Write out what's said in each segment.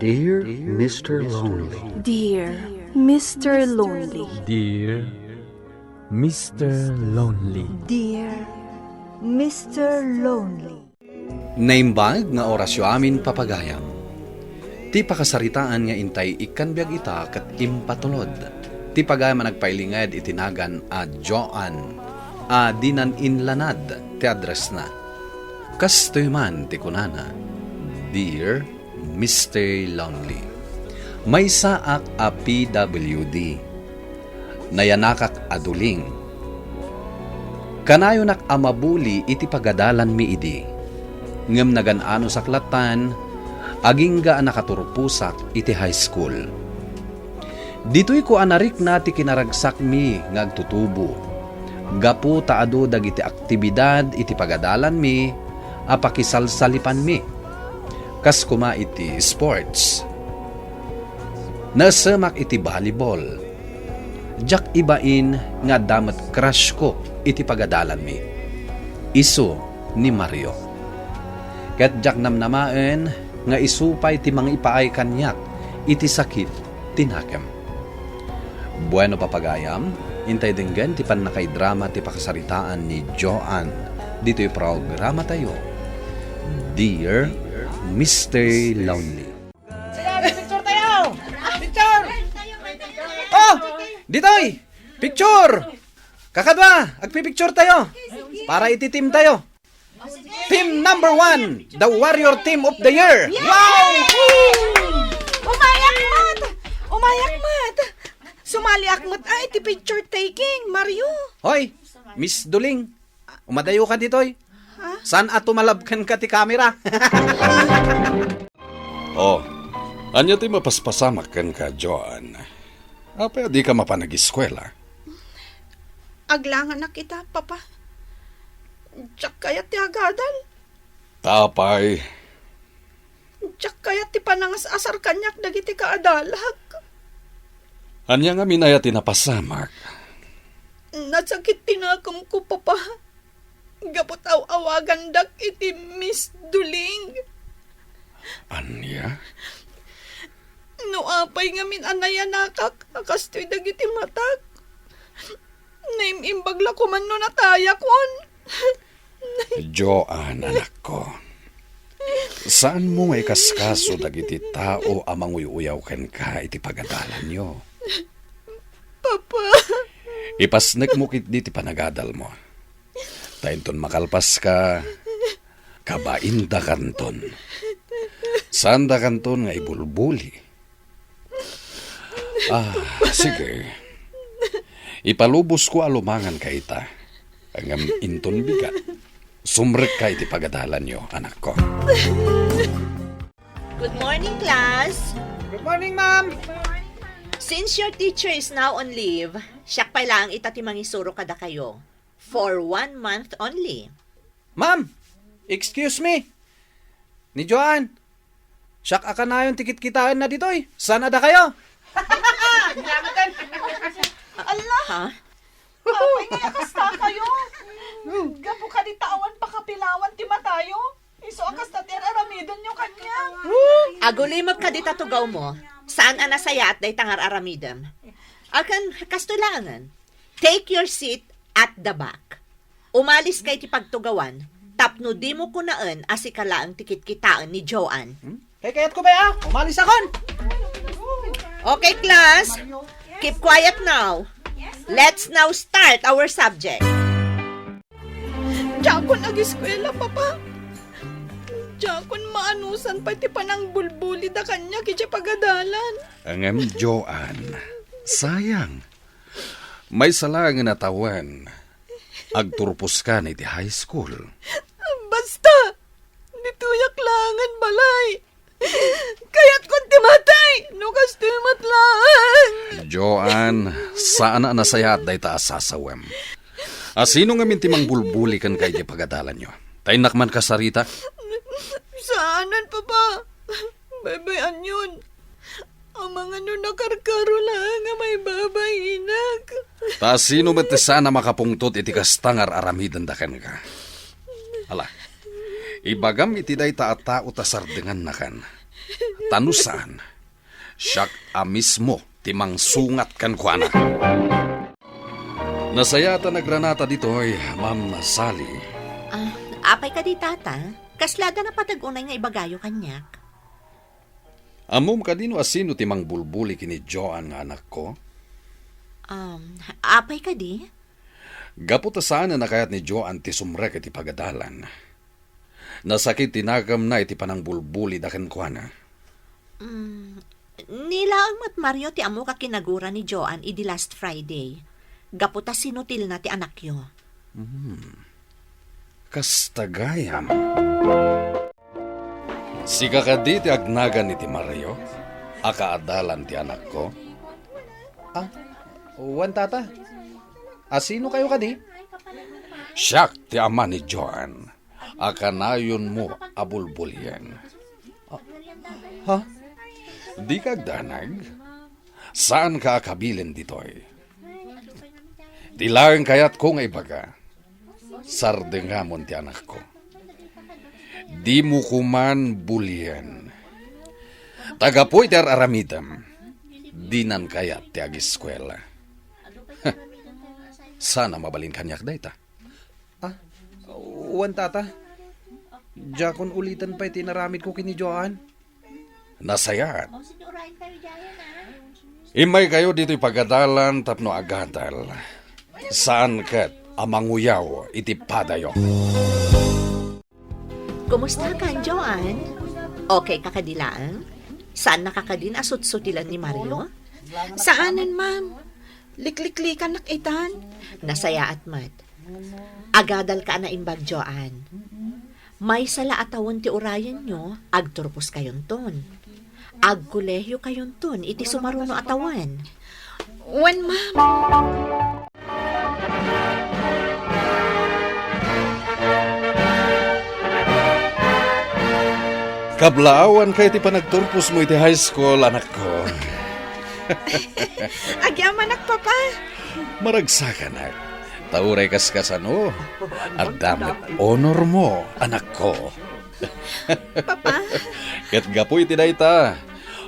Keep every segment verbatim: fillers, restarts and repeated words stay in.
Dear Mister Lonely. Dear Mister Lonely. Dear Mister Lonely. Dear Mister Lonely. Naimbag nga orasyo amin, papagayam. Ti pakasaritaan nga intay ikkan biag ita ket impatulod. Ti pagayam a nagpailinged iti nagan a Joan a dinan inlanad ti addressna. Kastoy man ti kunana, Dear Mister Lonely, maysaak a P W D. Nayanakak a duling. Kanayonak a mabuli iti pagadalanmi idi. Ngem nagan-anosak lattan, agingga a nakaturposak iti high school. Ditoyko a narikna ti kinaragsakmi nga agtutubo. Gapu ta adu dagiti aktibidad iti pagadalanmi a pakisalsalipanmi. Kas koma iti sports. Naesemak iti volleyball. Diak ibain nga adda met crush ko iti pagadalanmi. Isu ni Mario. Ket diak namnamaen nga isu pay ti mangipaay kaniak iti sakit ti nakem. Bueno, papagayam, intay denggen ti pannakaidrama ti pakasaritaan ni Joan ditoy programatayo, Dear Mister Lonely. Sige, picture tayo! Picture! Oh! Ditoy! Picture! Kakadwa, agpipicture tayo. Para iti team tayo. Team number one, the warrior team of the year. Wow! Umayak met! Umayak met! Sumaliak met ay ti picture taking, Mario. Hoy, Miss Duling, umadayo ka ditoy. Ha? Saan a tumalab kenka ti kamera? Oh, ania ti mapaspasamak kenka, Joan? Apay a dika mapan ageskuela? Aglanganak ita, Papa. Diak kayat ti agadal. Apay? Diak kayat ti panangas-asar kaniak dagiti kaadalak. Ania ngamin aya ti napasamak? Nasakit ti nakemko, Papa. Gapu ta aw-awagandak iti Miss Duling. Ania? No apay ngamin a nayanakak a kastoy dagiti matak, naim-imbag la koman no natayakon. Joan, anakko, saanmo nga ikaskaso dagiti tao a manguy-uyaw kenka iti pagadalanyo. Papa. Ipasnekmo ketdi ti panagadalmo. Ta inton makalpaska, kabaindakanton. Saandakanton nga ibulbuli. Ah, sige. Ipalubosko a lumanganka ita. Ngem inton bigat, sumrekka iti pagadalanyo, anakko. Good morning, class. Good morning, ma'am. Since your teacher is now on leave, siak pay laeng ita ti mangisuro kadakayo. For one month only. Ma'am, excuse me. Ni Joan, siak a kanayon ti kitkitaenna ditoy. Saan a dakayo? Allah! Ha? Apay nga kasta kayo? Gapu kadi ta awan pakapilawan ti matayo. Isu a kasta ti ar-aramidenyo kaniak. Agulimek kadi ta tugawmo. Saan a nasayaat dayta nga ar-aramidem. Akin, kastoy laengen. Take your seat at the back. Umaliska iti pagtugawan tapno dimo kunaen a sika laeng ti kitkitaen ni Joan. Hmm? Kay kayatko pay a umalisakon. Okay, class. Keep quiet now. Let's now start our subject. Diakon ageskuela, Papa. Diakon maanusan pay ti panangbulbulida kaniak idiay pagadalan. Ngem, Joan, sayang. Maysa laengen a tawen, agturposkan iti high school. Basta! Ditoyak laengen balay! Kayatkon ti matay no kastoy met laeng! Joan, saan a nasayaat dayta a sasawem. A sino ngamin ti mangbulbuli kenka iti pagadalanyo? Ta innak man kasarita? Saanen, Papa. Baybay-anyon. Amangan no nakarkaro laeng a maibabainak. Ta sino met ti saan a makapungtot iti kasta nga ar-aramidenda kenka? Ala, ibagam iti dayta a tao ta sardengannakan. Ta no saan, siak a mismo ti mangsungat kenkuana. Nasayaat a nagranata ditoy, Ma'am Sally. Ah, apay kadi, Tata? Kasla adda napateg unay nga ibagayo kaniak? Ammom kadi no asino ti mangbulbuli ken ni Joan nga anakko? Um, apay kadi? Gapu ta saan a nakayat ni Joan ti sumrek iti pagadalan. Nasakit ti nakemna iti panangbulbulida kenkuana. Mm, ni laeng met Mario ti ammok a kinagura ni Joan idi last Friday, gapu ta sinutilna ti anakyo. Hmm. Kasta gayam. Sika kadi ti agnagan iti Mario a kaadalan ti anakko? Ah, wen, Tata. Asino kayo kadi? Siak ti ama ni Joan a kanayonmo a bulbulien. Ah, ha? Dika agdanag? Saanka a kabilin ditoy. Ti laeng kayatko nga ibaga, sardengamon ti anakko. Dimo koman bulien. Ta gapu iti ar-aramidem, dinan kayat ti ageskuela. Saan a mabalin kaniak dayta? Ah, wen, Tata. Diakon uliten pay ti inaramidko ken ni Joan. Nasayaat. Immay kayo ditoy pagadalan tapno agadal. Saan ket a manguyaw iti padayo. Kumusta ka, Joan? Okay ka kadi laeng? Saan na ka kadin a sutsutilan ni Mario? Saanen, ma'am. Likliklikanak itan. Nasayaat met. Agadalka a naimbag, Joan. Maysa la a tawen ti urayenyo, agturposkayonton. Agkolehio kayonton iti sumaruno a tawen. Wen, ma'am. Kablaawanka iti panagturposmo iti high school, anakko. Agyamanak, Papa. Maragsakanak. Ta uray kaskasano, adda met honor mo, anakko. Papa? Ket gapu iti dayta,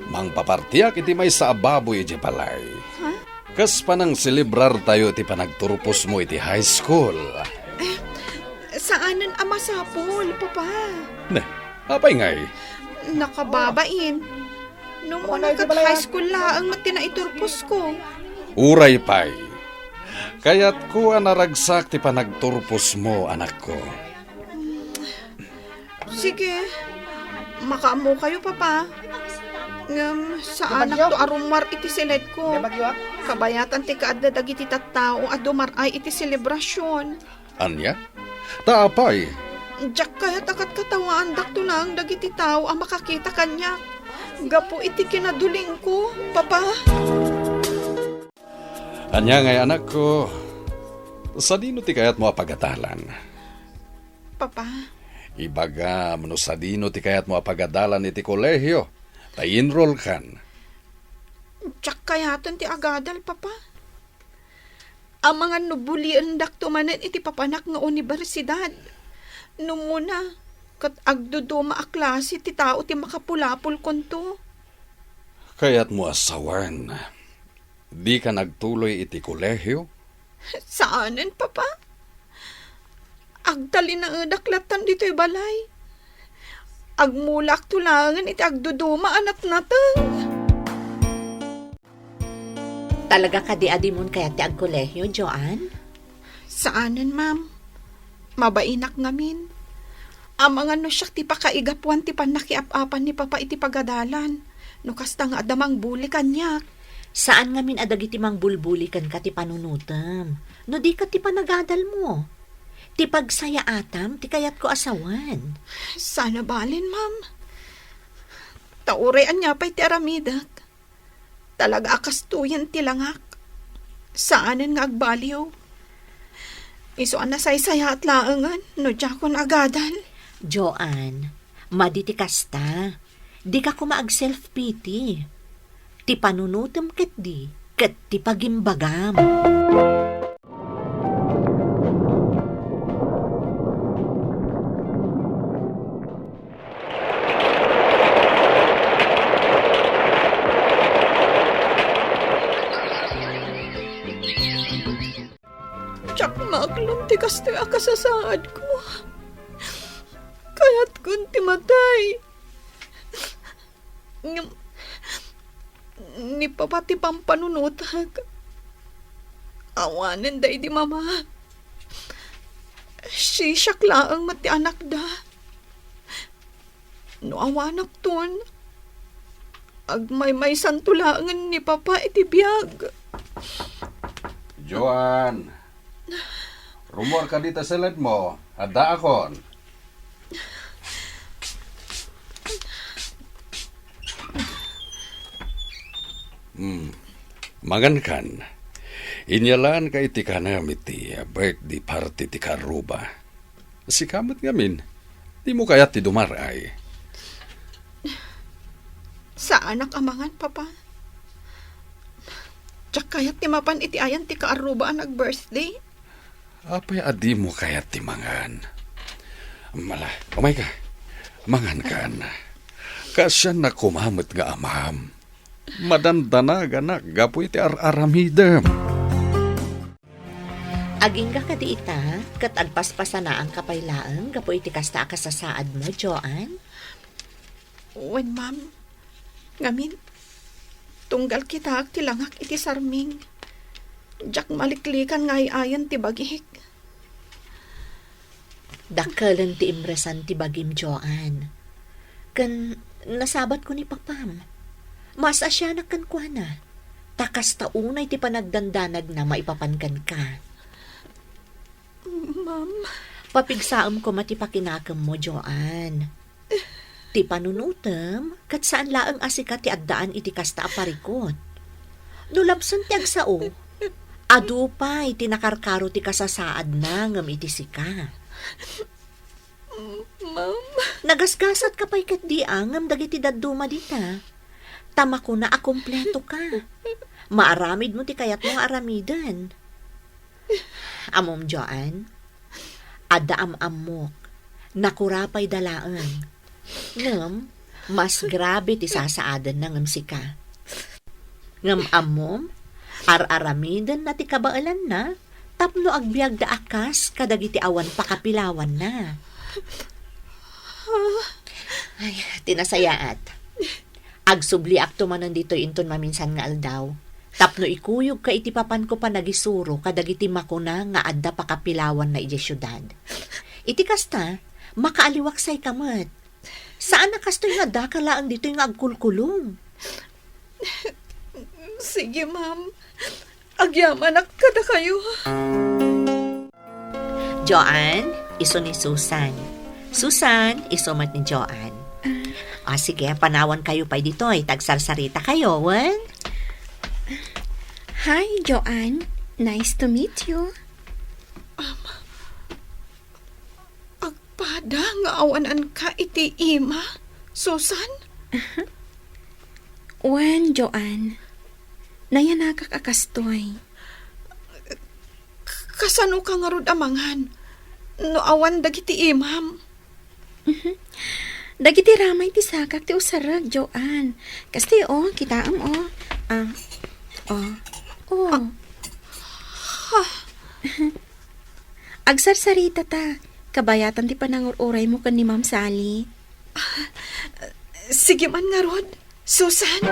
mangpapartiak iti maysa a baboy idiay balay. Ha? Kas panangselebrar tayo iti panagturposmo iti high school. Eh, saanen a masapul, Papa. Ne, apay ngay? Nakababain. Nung una ket high school laeng met ti naiturposko. Uray pay. Kayatko a naragsak ti panagturposmo, anakko. Sige. Makaammokayo, Papa. Ngem saanakto a rummuar iti siledko. Kabayatan ti kaadda dagiti tattao a dumar-ay iti selebrasion. Ania? Ta apay? Diak kayat a katkatawaandakto laeng dagiti tao a makakita kaniak gapu iti kinadulingko, Papa. Ania ngay, anakko? Sadino ti kayatmo a pagadalan? Papa. Ibagam no sadino ti kayatmo a pagadalan iti kolehio, ta i-enrollkan. Diak kayaten ti agadal, Papa. Amangan no buliendakto manen iti papanak nga universidad. No umuna, ket agduduma a klase ti tao ti makapulapolkonto. Kayatmo a sawen, dika nagtuloy iti kolehio? Saanen, Papa. Agtalinaedak lattan ditoy balay. Agmulaakto laengen iti agduduma a natnateng. Talaga kadi a dimon kayat ti agkolehio, Joan? Saanen, ma'am. Mabainak ngamin. Amangan no siak ti pakaigapuan ti pannakiap-apan ni Papa iti pagadalan, no kasta nga adda mangbuli kaniak. Saan ngamin a dagiti mangbulbuli kenka ti panunotem, no di ket ti panagadalmo. Ti pagsayaatam ti kayatko a sawen. Sana balin, ma'am. Ta uray ania pay ti aramidek, talaga a kastoyen ti langak. Saanen nga agbaliw. Isu a nasaysayaat laengen no diakon agadal. Joan, madi ti kasta. Dika koma ag-self-pity. Ti panunotem ketdi ket ti pagimbagam. Kastoy a kasasaadko. Kayatkon ti matay. Ngem, ni Papa ti pampanunotak. Awanen daydi Mama. Sisiak laeng met ti anakda. No awanakton, agmaymaysanto laengen ni Papa iti biag. Joan, rummuarka dita sa ledmo. Addaakon. Hmm. Mangankan. Inyalaanka iti kanem iti birthday party ti kaarruba. Sika met ngamin, dimo kayat ti dumar-ay? Saanak a mangan, Papa. Diak kayat ti mapan iti ayan ti kaarruba a nag-birthday. Apay a dimo kayat ti mangan? Mala, umayka. Mangankan. Kaasiannak koma met nga amam. Madandanaganak gapu iti ar-aramidem. Agingga kadi ita, ket agpaspasanaanka pay laeng gapu iti kasta a kasasaadmo, Joan? Wen, ma'am. Ngamin, tunggal kitaek ti langak iti sarming, diak maliklikan nga ay-ayan ti bagik. Dakkelen ti imresan ti bagim, Joan. Ken nasabatko ni Papam. Maas-asianak kenkuana. Ta kasta unay ti panagdandanagna maipapan kenka. Ma'am. Papigsaem koma ti pakinakemmo, Joan. Ti panunotem, ket saan laeng a sika ti addaan iti kasta a parikut. No labsen ti agsao, adu pay ti nakarkaro ti kasasaadna ngem iti sika. Ma'am. Nagasgasatka pay ketdi a ngem dagiti dadduma dita. Ta makuna a kompletoka. Maaramidmo ti kayatmo nga aramiden. Ammom, Joan, adda am-ammok, nakurapayda laeng. Ngem, mas grabe ti sasaadenna ngem sika. Ngem ammom, ar-aramidenna ti kabaelanna tapno agbiagda a kas kadagiti awan pakapilawanna. Ay, ti nasayaat. Agsubliakto manen ditoy inton maminsan nga aldaw, tapno ikuyogka iti papanko panagisuro kadagiti makuna nga adda pakapilawanna idiay siudad. Iti kasta, makaaliwaksayka met. Saan a kastoy nga daka laeng ditoy nga agkulkulong. Sige, ma'am. Agyamanak kadakayo. Joan, isu ni Susan. Susan, isu met ni Joan. O, sige, panawankayo pay ditoy, ta agsarsarita kayo, wen? Hi, Joan. Nice to meet you. Agpada nga awananka iti ima, Susan? Wen, Joan. Nayanakak a kastoy. Kasanoka ngarud a mangan no awan dagiti imam? Mhm. Dagiti ramay ti sakak ti usarek, Joan. Kasta, o, kitaem, o. Ah. O. O. Ah. Ha? Agsarsarita ta. Kabayatan ti panangur-uraymo ken ni Ma'am Sally. Sige man ngarud, Susan.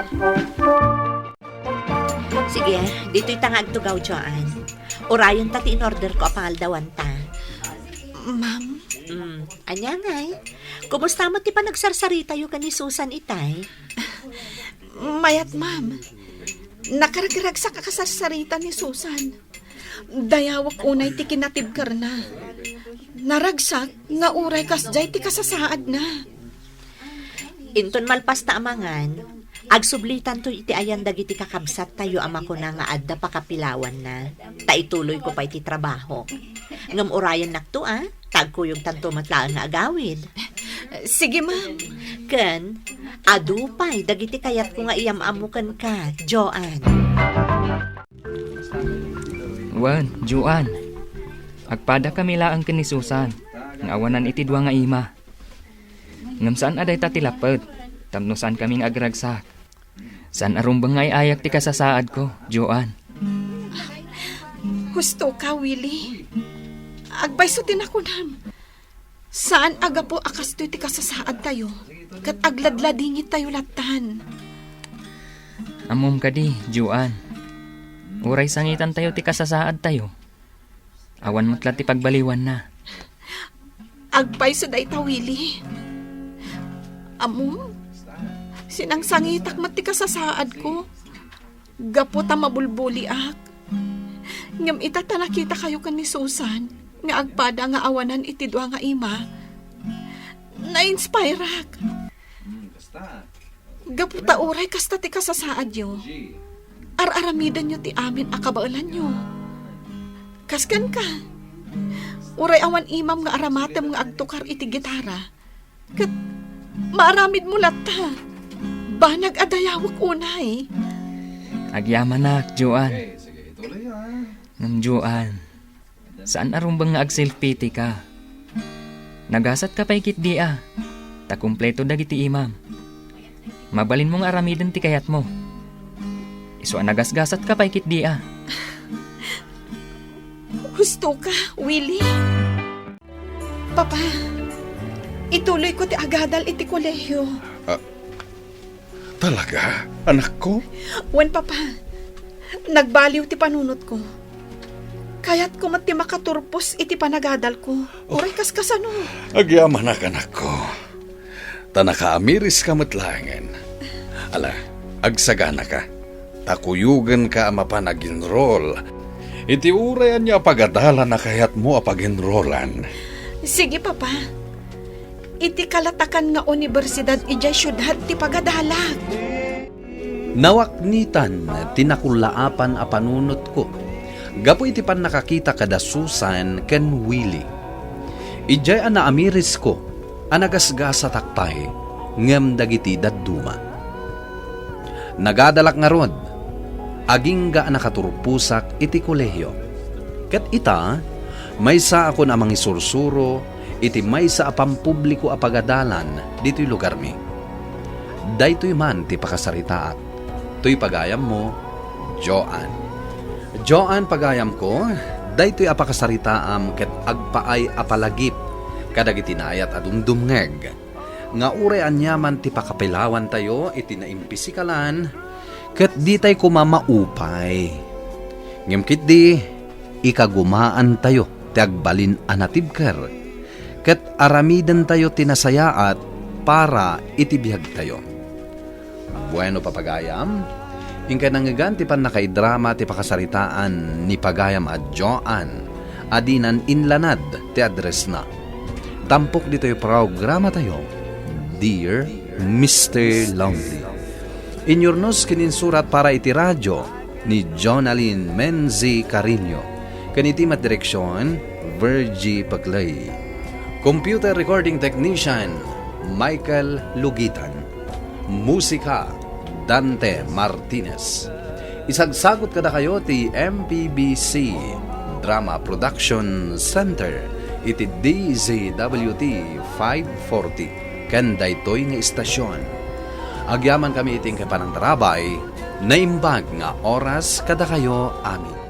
Sige, ditoy ta nga agtugaw, Joan. Urayen ta ti in-order ko a pangaldawanta. Ma'am? Mm, ania ngay? Kumusta met ti panagsarsaritayo ken ni Susan itay? Mayat, ma'am. Nakaragragsak a kasarsarita ni Susan. Dayawek unay ti kinatibkerna. Naragsak nga uray kasdiay ti kasasaadna. Inton malpas ta a mangan, agsublitanto iti ayan dagiti kakabsattayo a makuna nga adda pakapilawanna, ta ituloyko pay ti trabaho. Ngem urayennakto a, ta agkuyogtanto met laeng nga agawid. Sige, ma'am. Ken, adu pay dagiti kayatko nga iyam-ammo kenka, Joan. Wen, Joan. Agpadakami laeng ken ni Susan, nga awanan iti dua nga ima. Ngem saan a dayta ti lapped, tapno saankami nga agragsak. Saan a rumbeng nga ay-ayak ti kasasaadko, Joan. Husto ka, Willie. Agpayso ti nakunam. Saan a gapu a kastoy ti kasasaadtayo, ket agladladingitayo lattan. Ammom kadi, Joan. Uray sangitantayo ti kasasaadtayo, awan met la ti pagbaliwanna. Agpayso dayta, Willie. Ammom, sinangsangitak met ti kasasaadko. Gapu ta mabulbuliak. Ngem ita ta nakitakayo ken ni Susan nga agpada nga awanan iti dua nga ima, na-inspirak. Gapu ta uray kasta ti kasasaadyo, ar-aramidenyo ti amin a kabaelanyo. Kas kenka, uray awan imam nga aramatem nga agtukar iti gitara, ket maaramidmo latta. Banag a dayawek unay. Agyamanak, Joan. Ngem, Joan, saan a rumbeng nga agself-pity ka. Nagasatka pay ketdi a, ta kompleto dagiti imam. Mabalinmo nga aramiden ti kayatmo. Isu a nagasgasatka pay ketdi a. Husto ka, Willie. Papa, ituloyko ti agadal iti kolehio. Ah, talaga, anakko? Wen, Papa. Nagbaliw ti panunotko. Kayatko met ti makaturpos iti panagadalko. Oh. Uray kaskasano. Agyamanak, anakko. Ta nakaamiriska met laengen. Ala, agsaganaka. Ta kuyogenka a mapan ag-enroll iti uray ania a pagadalan a kayatmo a pag-enrollan. Sige, Papa. Iti kalatakan nga universidad idiay siudad ti pagadalak. Nawaknitan ti nakullaapan a panunotko gapu iti pannakakita kada Susan ken Willie. Idiay a naamirisko a nagasgasatak pay ngem dagiti dadduma. Nagadalak ngarud, agingga a nakaturposak iti kolehio. Ket ita, maysaakon a mangisursuro iti maysa a pampubliko a pagadalan ditoy lugarmi. Daytoy man ti pakasaritaak. Toy pagayammo, Joan. Joan, pagayamko, daytoy a pakasaritaam ket agpaay a palagip kadagiti naayat a dumdumngeg nga uray aniaman ti pakapilawantayo iti naimpisikalan, ket ditay koma maupay. Ngem ketdi, ikagumaantayo ti agbalin a natibker, ket aramidentayo ti nasayaat para iti biagtayo. Bueno, papagayam, inkay nangngegan ti pannakaidrama ti pakasaritaan ni pagayam a Joan a dinan inlanad ti addressna. Tampok ditoy programatayo, Dear Mister Lonely. Inyurnos ken insurat para iti radio ni Jonalyn Menzi Carino, ken iti met direksion, Virgie Paclay. Computer recording technician, Michael Lugitan. Musika, Dante Martinez. Isagsagut kadakayo ti M P B C Drama Production Center iti D Z W T five forty ken daytoy nga istasion. Agyamankami iti inkay panangtarabay, naimbag nga oras kadakayo amin.